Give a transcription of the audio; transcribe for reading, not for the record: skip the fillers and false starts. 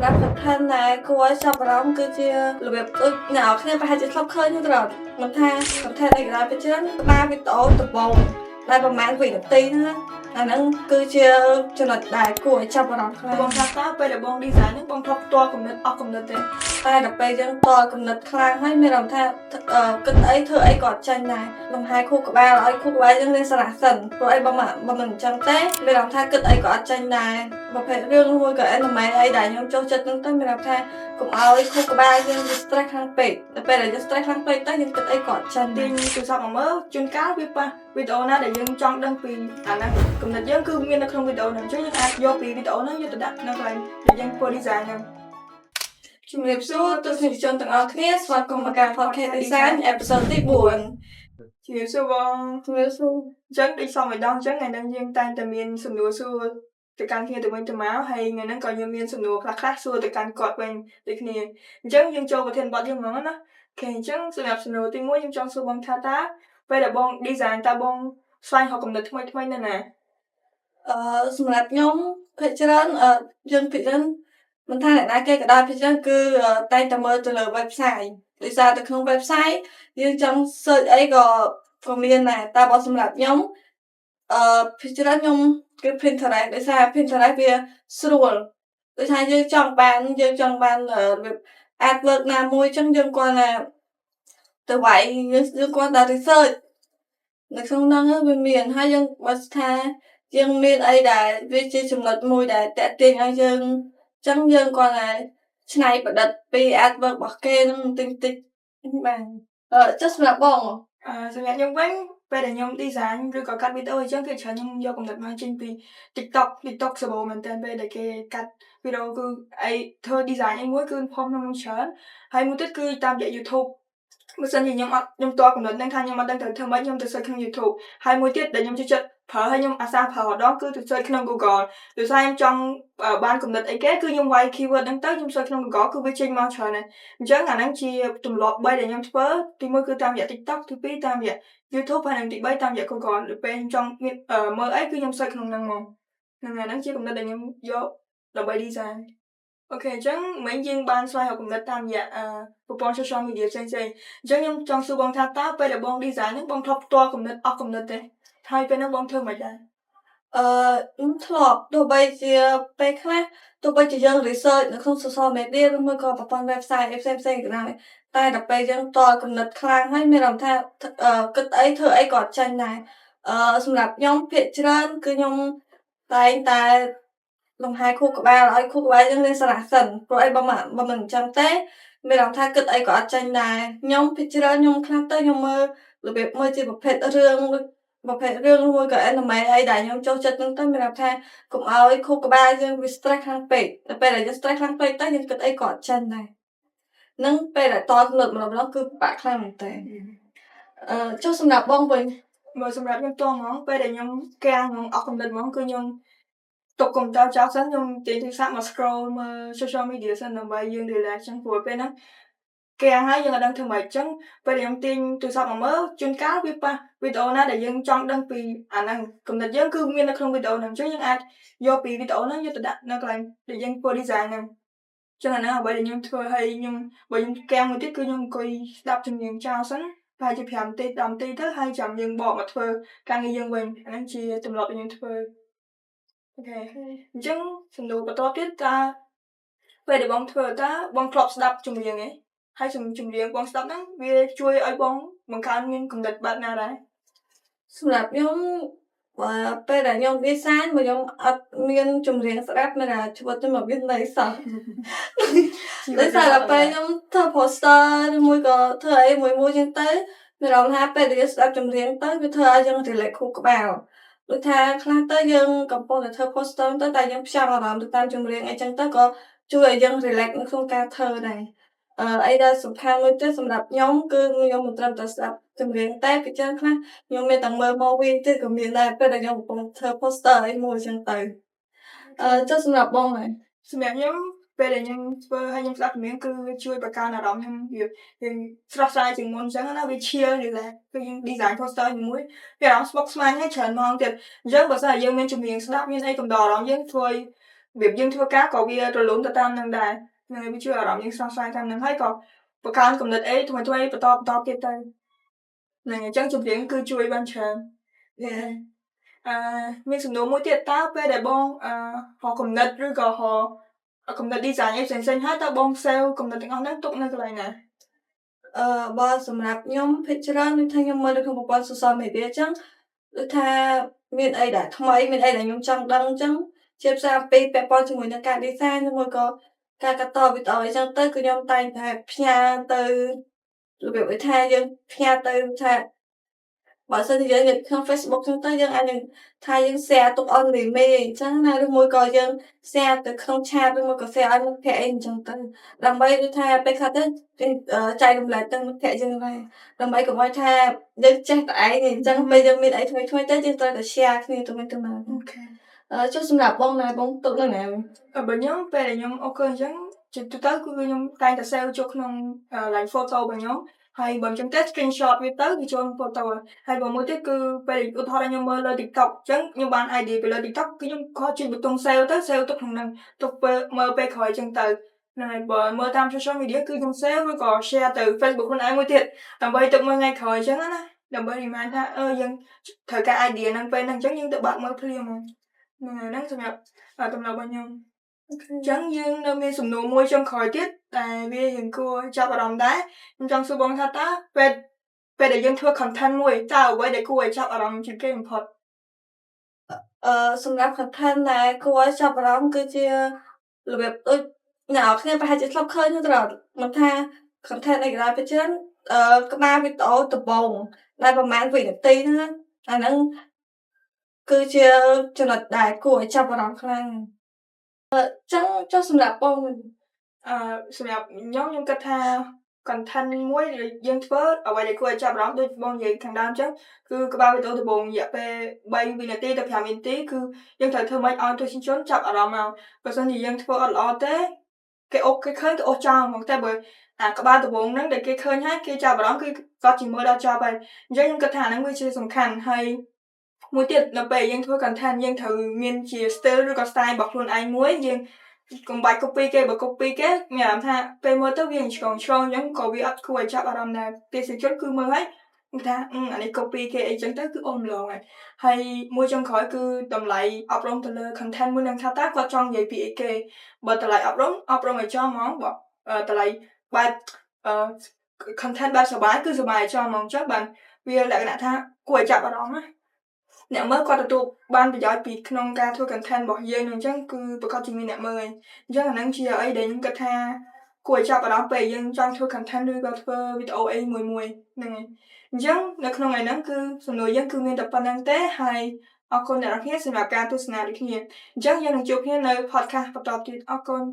សម្រាប់ content ដែលគួរឲ្យចាប់អារម្មណ៍គឺជារបៀបដូចអ្នកនរគ្នាប្រហែលជាធ្លាប់ឃើញហ្នឹងត្រង់មិនថា content អីក៏ដោយពេលច្រើនក្បាលវីដេអូដំបូងដែលប្រហែលវិនាទីហ្នឹងអាហ្នឹងគឺជាចំណុចដែលគួរឲ្យចាប់អារម្មណ៍ខ្លាំង បងថាតើពេលដែលបង design ហ្នឹងបងធ្លាប់ទាល់គំនិតអស់គំនិតទេ តែដល់ពេលយើងទាល់គំនិតខ្លាំងហើយមានអារម្មណ៍ថាគិតអីធ្វើអីក៏អត់ចេញដែរលំហែខួរក្បាលឲ្យខួរក្បាលយើងរៀនស្រះសិនព្រោះអីបើមិនអញ្ចឹងទេមានអារម្មណ៍ថាគិតអីក៏អត់ចេញដែរប្រភេទរឿងមួយក៏ anime អីដែលខ្ញុំចូលចិត្តហ្នឹងទៅមានអារម្មណ៍ថាកុំឲ្យខួរក្បាលយើងវា stress ខ្លាំងពេកដល់ពេលដែលយើង stress ខ្លាំងពេកទៅយើងគិតអីក៏អត់ចេញ ទា ដែរ ញទូរស័ព្ទមកមើលជួនកាលវាប៉ះវីដេអូណាដែលយើងចង់ដឹងពីអាហ្នឹងគំនិតយើងគឺមាននៅក្នុងវីដេអូហ្នឹងអញ្ចឹងយើងអាចយកពីវីដេអូហ្នឹងយកទៅដាក់នៅកន្លែងដែលយើងធ្វើ design ហ្នឹង។ ជំរាបសួរទស្សនិកជនទាំងអស់គ្នាស្វាគមន៍មកកាន់ podcast design episode ទី4 ជំរាបសួរបង ជំរាបសួរ អញ្ចឹងដូចសមម្ដងអញ្ចឹងថ្ងៃហ្នឹងយើងតែងតែមានសំណួរសួរទៅកាន់គ្នាទៅវិញទៅមកហើយថ្ងៃហ្នឹងក៏យើងមានសំណួរខ្លះៗសួរទៅកាន់គាត់វិញដូចគ្នាអញ្ចឹងយើងចូលប្រធានបទយើងហ្មងណាOK អញ្ចឹងសម្រាប់សំណួរទី1ខ្ញុំចង់សួរបងថាតើពេលដែលបង design តើបងស្វែងរកគំនិតថ្មីៗនៅណា? សម្រាប់ខ្ញុំភាគច្រើនយើងភាគច្រើនមិនថាអ្នកណាគេក៏ដោយភាគច្រើនគឺតែងតែមើលទៅលើ website ដោយសារតែក្នុង website យើងចង់ search អីក៏មានដែរតែបើសម្រាប់ខ្ញុំភាគច្រើនខ្ញុំគឺ Pinterest ដោយសារ Pinterest វាស្រួលដូចថាយើងចង់បានរបៀប artwork ណាមួយអញ្ចឹងយើងគ្រាន់តែទៅវាយយើងគ្រាន់តែ research នៅក្នុងហ្នឹងវាមានហើយយើងបើថាយើងមានអីដែលវាជាចំណុចមួយដែលទាក់ទាញឲ្យយើងអញ្ចឹងយើងគ្រាន់តែច្នៃប្រឌិតពី artwork របស់គេហ្នឹងបន្តិចតិចបានចុះសម្រាប់បង សម្រាប់ខ្ញុំវិញពេលដែលខ្ញុំ design ឬក៏កាត់វីដេអូអញ្ចឹងគឺច្រើនខ្ញុំយកគំនិតមកចេញពី TikTok។ TikTok សម្បូរមែនទែនពេលដែលគេកាត់វីដេអូគឺអីធ្វើ design អីមួយគឺផុសក្នុងនោះច្រើនហើយមួយទៀតគឺតាមរយៈ YouTube បើសិនជាខ្ញុំអត់ខ្ញុំទាល់គំនិតហ្នឹងថាខ្ញុំអត់ដឹងត្រូវធ្វើម៉េចខ្ញុំទៅ search ក្នុង YouTube ហើយមួយទៀតដែលខ្ញុំចូលចិត្តប្រើហើយខ្ញុំអាសាប្រើម្ដងគឺទៅ search ក្នុង Google ដោយសារខ្ញុំចង់បានគំនិតអីគេគឺខ្ញុំវាយ keyword ហ្នឹងទៅខ្ញុំ search ក្នុង Google គឺវាចេញមកច្រើនហើយអញ្ចឹងអាហ្នឹងជាទម្លាប់3ដែលខ្ញុំធ្វើទី1គឺតាមរយៈ TikTok ទី2តាមរយៈ YouTube ហើយនិងទី3តាមរយៈ Google ដល់ពេលខ្ញុំចង់មានមើលអីគឺខ្ញុំ search ក្នុងហ្នឹងមកហ្នឹងហើយហ្នឹងជាគំនិតដែលខ្ញុំយកដើម្បី design។ OK អញ្ចឹងមិញយើងបានស្វែងរកគំនិតតាមរយៈប្រព័ន្ធ social media ផ្សេងៗអញ្ចឹងខ្ញុំចង់សួរបងថាតើពេលដែលបង design ហ្នឹងបងធ្លាប់ទាល់គំនិតអស់គំនិតទេហើយពេលហ្នឹងបងធ្វើម៉េចដែរ? ខ្ញុំធ្លាប់ទោះបីជាពេលខ្លះទោះបីជាយើង research នៅក្នុង social media ឬមួយក៏ប្រព័ន្ធ website អីផ្សេងៗក៏ដោយតែដល់ពេលយើងទាល់គំនិតខ្លាំងហើយមានអារម្មណ៍ថាគិតអីធ្វើអីក៏អត់ចេញដែរ។សម្រាប់ខ្ញុំភាគច្រើនគឺខ្ញុំតែងតែលំហែខួរក្បាលឲ្យខួរក្បាលយើងរៀនស្រះសិនព្រោះអីបើមិនអញ្ចឹងទេមានអារម្មណ៍ថាគិតអីក៏អត់ចេញដែរខ្ញុំភាគច្រើនខ្ញុំខ្លះទៅខ្ញុំមើលរបៀបមើលជាប្រភេទរឿងប្រភេទរឿងមួយក៏ anime អីដែលខ្ញុំចូលចិត្តហ្នឹងទៅមានអារម្មណ៍ថាកុំឲ្យខួរក្បាលយើងវា stress ខ្លាំងពេកដល់ពេលដែលយើង stress ខ្លាំងពេកទៅយើងគិតអីក៏អត់ចេញដែរនឹងពេលដែលទាល់គំនិតម្ដងៗគឺពិបាកខ្លាំងមែនទែនចុះសម្រាប់បងវិញ? បើសម្រាប់ខ្ញុំផ្ទាល់ហ្មងពេលដែលខ្ញុំគាំងហ្មងអស់គំនិតហ្មងគឺខ្ញុំទុកកុំព្យូទ័រចោលសិនខ្ញុំទាញទូរស័ព្ទមក scroll មើល social media សិនដើម្បីយើង relax ចឹងព្រោះពេលហ្នឹងគាំងហើយយើងអត់ដឹងធ្វើម៉េចអញ្ចឹងពេលដែលខ្ញុំទាញទូរស័ព្ទមកមើលជួនកាលវាប៉ះវីដេអូណាដែលយើងចង់ដឹងពីអាហ្នឹងគំនិតយើងគឺមាននៅក្នុងវីដេអូហ្នឹងអញ្ចឹងយើងអាចយកពីវីដេអូហ្នឹងយកទៅដាក់នៅកន្លែងដែលយើងធ្វើ design ហ្នឹងចឹងអាហ្នឹងអ្វីដែលខ្ញុំធ្វើហើយខ្ញុំបើខ្ញុំគាំងមួយទៀតគឺខ្ញុំអង្គុយស្ដាប់ចម្រៀងចោលសិនប្រហែលជា5នាទី10នាទីទៅហើយចាំយើងបកមកធ្វើការងារយើងវិញអាហ្នឹងជាទម្លាប់ដែលខ្ញុំធ្វើOK អញ្ចឹងសំណួរបន្តទៀតតើពេលដែលបងធ្វើតើបងធ្លាប់ស្ដាប់ចម្រៀងទេហើយចម្រៀងបងស្ដាប់ហ្នឹងវាជួយឲ្យបងបង្កើនមានគំនិតបែបណាដែរ? សម្រាប់ខ្ញុំបើពេលដែលខ្ញុំ design បើខ្ញុំអត់មានចម្រៀងស្ដាប់មានថាជីវិតខ្ញុំអត់មានន័យសោះដោយសារតែពេលខ្ញុំធ្វើ poster ឬមួយក៏ធ្វើអីមួយមួយចឹងទៅមានអារម្មណ៍ថាពេលដែលយើងស្ដាប់ចម្រៀងទៅវាធ្វើឲ្យយើង relax ខួរក្បាលដូចថាខ្លះទៅយើងកំពុងតែធ្វើ poster ទៅតែយើងផ្ចង់អារម្មណ៍ទៅតាមចម្រៀងអីចឹងទៅក៏ជួយឲ្យយើង relax នៅក្នុងការធ្វើដែរអីដែលសំខាន់មួយទៀតសម្រាប់ខ្ញុំគឺខ្ញុំមិនត្រឹមតែស្ដាប់ចម្រៀងទេពីច្រើនខ្លះខ្ញុំមានទាំងមើល movie ទៀតក៏មានដែរពេលដែលខ្ញុំកំពុងធ្វើ poster អីមួយចឹងទៅចុះសម្រាប់បងដែរ? សម្រាប់ខ្ញុំពេលដែលខ្ញុំធ្វើហើយខ្ញុំស្ដាប់ចម្រៀងគឺវាជួយបង្កើនអារម្មណ៍ខ្ញុំវាវាស្រស់ស្រាយជាងមុនអញ្ចឹងណាវា chill relax គឺយើង design poster ជាមួយវាអារម្មណ៍ស្មុគស្មាញហើយច្រើនម៉ោងទៀតអញ្ចឹងបើសិនជាយើងមានចម្រៀងស្ដាប់មានអីកំដរអារម្មណ៍យើងធ្វើឲ្យ របៀបយើងធ្វើការក៏វារលូនទៅតាមនឹងដែរហ្នឹងហើយវាជួយអារម្មណ៍យើងស្រស់ស្រាយតាមនឹងហើយក៏បង្កើនគំនិតអីថ្មីៗបន្តបន្តទៀតទៅហ្នឹងហើយអញ្ចឹងចម្រៀងគឺជួយបានច្រើន។ Yeah. មានសំណួរមួយទៀតតើពេលដែលបងរកគំនិតឬក៏រកគំនិត design អីផ្សេងៗហើយតើបង save គំនិតទាំងអស់ហ្នឹងទុកនៅកន្លែងណា? បើសម្រាប់ខ្ញុំភាគច្រើនដូចថាខ្ញុំមើលនៅក្នុងប្រព័ន្ធ social media អញ្ចឹងដូចថាមានអីដែលថ្មីមានអីដែលខ្ញុំចង់ដឹងអញ្ចឹងជាពិសេសអំពីពាក់ព័ន្ធជាមួយនឹងការ design ឬមួយក៏ការកាត់តវីដេអូអីចឹងទៅគឺខ្ញុំតែងតែផ្ញើទៅរបៀបដូចថាយើងផ្ញើទៅថាបើសិនជាយើងនៅក្នុង Facebook ចឹងទៅយើងអាចនឹងថាយើង share ទុក only me អញ្ចឹងណាឬមួយក៏យើង share ទៅក្នុង chat ឬមួយក៏ share ឲ្យមិត្តភក្តិអីអញ្ចឹងទៅដើម្បីដូចថាពេលខ្លះទៅគេចែករំលែកទៅមិត្តភក្តិយើងដែរដើម្បីកុំឲ្យថាយើងចេះតែឯងអញ្ចឹងពេលយើងមានអីថ្មីៗទៅយើងត្រូវតែ share គ្នាទៅវិញទៅមក។ Okay. ចុះសម្រាប់បងដែរបងទុកនៅណាវិញ? បើខ្ញុំពេលដែលខ្ញុំអូខេអញ្ចឹងជាទូទៅគឺខ្ញុំតែងតែ save ចូលក្នុង like photo របស់ខ្ញុំហើយបើមិនចឹងទេ screenshot វាទៅវាចូល photo ហើយបើមួយទៀតគឺពេលឧទាហរណ៍ថាខ្ញុំមើលលើ TikTok អញ្ចឹងខ្ញុំបាន idea ពីលើ TikTok គឺខ្ញុំក៏ចុចប៊ូតុង save ទៅ save ទុកក្នុងហ្នឹងទុកពេលមើលពេលក្រោយអញ្ចឹងទៅហ្នឹងហើយបើមើលតាម social media គឺខ្ញុំ save ឬក៏ share ទៅ Facebook ខ្លួនឯងមួយទៀតដើម្បីទុកមើលថ្ងៃក្រោយអញ្ចឹងណាដើម្បី remind ថាអឺយើងត្រូវការ idea ហ្នឹងពេលហ្នឹងអញ្ចឹងយើងទៅបើកមើលភ្លាមហ្មងហ្នឹងហើយហ្នឹងសម្រាប់ទម្លាប់របស់ខ្ញុំអញ្ចឹងយើងនៅមានសំណួរមួយចុងក្រោយទៀតតែវារៀងគួរចាប់អារម្មណ៍ដែរខ្ញុំចង់សួរបងថាតើពេលដែលយើងធ្វើ content មួយតើអ្វីដែលគួរឲ្យចាប់អារម្មណ៍ជាងគេបំផុត? សម្រាប់ content ដែលគួរឲ្យចាប់អារម្មណ៍គឺជារបៀបដូចអ្នកនរគ្នាប្រហែលជាធ្លាប់ឃើញហ្នឹងត្រូវមិនថា content អីក៏ដោយភាគច្រើនក្បាលវីដេអូដំបូងដែលប្រហែលវិនាទីហ្នឹងណាអាហ្នឹងគឺជាចំណុចដែលគួរឲ្យចាប់អារម្មណ៍ខ្លាំងចឹងចុះសម្រាប់បងវិញ? សម្រាប់ខ្ញុំខ្ញុំគិតថា content មួយដែលយើងធ្វើអ្វីដែលគួរឲ្យចាប់អារម្មណ៍ដូចបងនិយាយខាងដើមអញ្ចឹងគឺក្បាលវីដេអូដំបូងរយៈពេល3វិនាទីទៅ5វិនាទីគឺយើងត្រូវធ្វើម៉េចឲ្យទស្សនិកជនចាប់អារម្មណ៍មកបើសិនជាយើងធ្វើអត់ល្អទេគេអូសគេឃើញគេអូសចោលហ្មងតែបើអាក្បាលដំបូងហ្នឹងដែលគេឃើញហើយគេចាប់អារម្មណ៍គឺគាត់ជាមើលដល់ចប់ហើយអញ្ចឹងខ្ញុំគិតថាអាហ្នឹងវាជាសំខាន់ហើយមួយទៀតនៅពេលយើងធ្វើ content យើងត្រូវមានជា style ឬក៏ style របស់ខ្លួនឯងមួយយើងកុំបាច់ copy គេបើ copy គេមានអារម្មណ៍ថាពេលមើលទៅវាឆ្កងឆ្កងអញ្ចឹងក៏វាអត់គួរឲ្យចាប់អារម្មណ៍ដែរទេសជនគឺមើលហើយគេថាអានេះ copy គេអីចឹងទៅគឺអូសម្លងហើយហើយមួយចុងក្រោយគឺតម្លៃអប់រំទៅលើ content មួយនឹងថាតើគាត់ចង់និយាយពីអីគេបើតម្លៃអប់រំអប់រំឲ្យចំហ្មងបើតម្លៃបែបcontent បែបសប្បាយគឺសប្បាយចំហ្មងអញ្ចឹងបានវាលក្ខណៈថាគួរឲ្យចាប់អារម្មណ៍ណាអ្នកមើលគាត់ទទួលបានប្រយោជន៍ពីក្នុងការធ្វើ content របស់យើងនឹងអញ្ចឹងគឺប្រាកដជាមានអ្នកមើលហើយអញ្ចឹងអាហ្នឹងជាអីដែលខ្ញុំគិតថាគួរឲ្យចាប់អារម្មណ៍ពេលយើងចង់ធ្វើ content ឬក៏ធ្វើវីដេអូអីមួយមួយហ្នឹងហើយអញ្ចឹងនៅក្នុងថ្ងៃហ្នឹងគឺសំណួរយើងគឺមានតែប៉ុណ្ណឹងទេហើយអរគុណអ្នកនរគ្នាសម្រាប់ការទស្សនាដូចគ្នាអញ្ចឹងយើងនឹងជួបគ្នានៅ podcast បន្តទៀតអរគុណ។